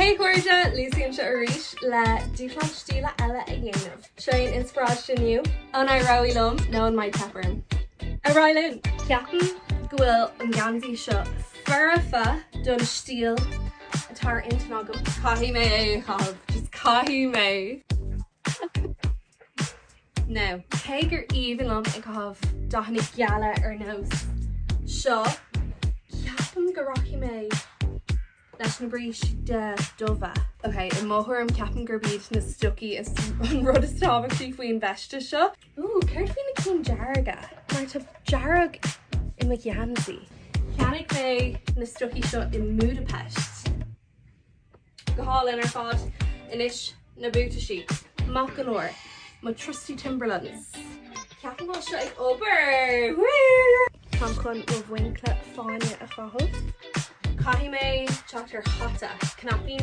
Hey chairde, Lucy anseo arís le dúshlán stíle eile a dhéanamh. Seo é an inspioráid inniu. An éireoidh liom nó an mbeidh teip orm? Ar aghaidh linn! Ceapaim go bhfuil an geansaí seo foirfe don stíl atá ar intinn agam. Caithfidh mé é a chaitheamh, just caithfidh mé! Now, cé gur aoibhinn liom ag caitheamh dathanna geala ar nós seo, ceapaim go rachaidh mé leis na bríste dubha. Ok, i mo thuairim ceapaim gurb iad na stocaí is an rud is tábhachtaí faoin bhfeisteas seo. Ooh, céard faoi na cinn dearga? Mar tá dearg i mo gheansaí. Cheannaigh mé na stocaí seo i mBudapest. Go hálainn ar fad. Anois na buataisí. Maith go leor. Mo trusty Timberlands. Ceapaim go bhfuil seo ag obair! Woo! Táim chun mo mhuincle fáinne a chaitheamh. Caithfidh mé teacht ar hata. Cnaipín b'fhéidir?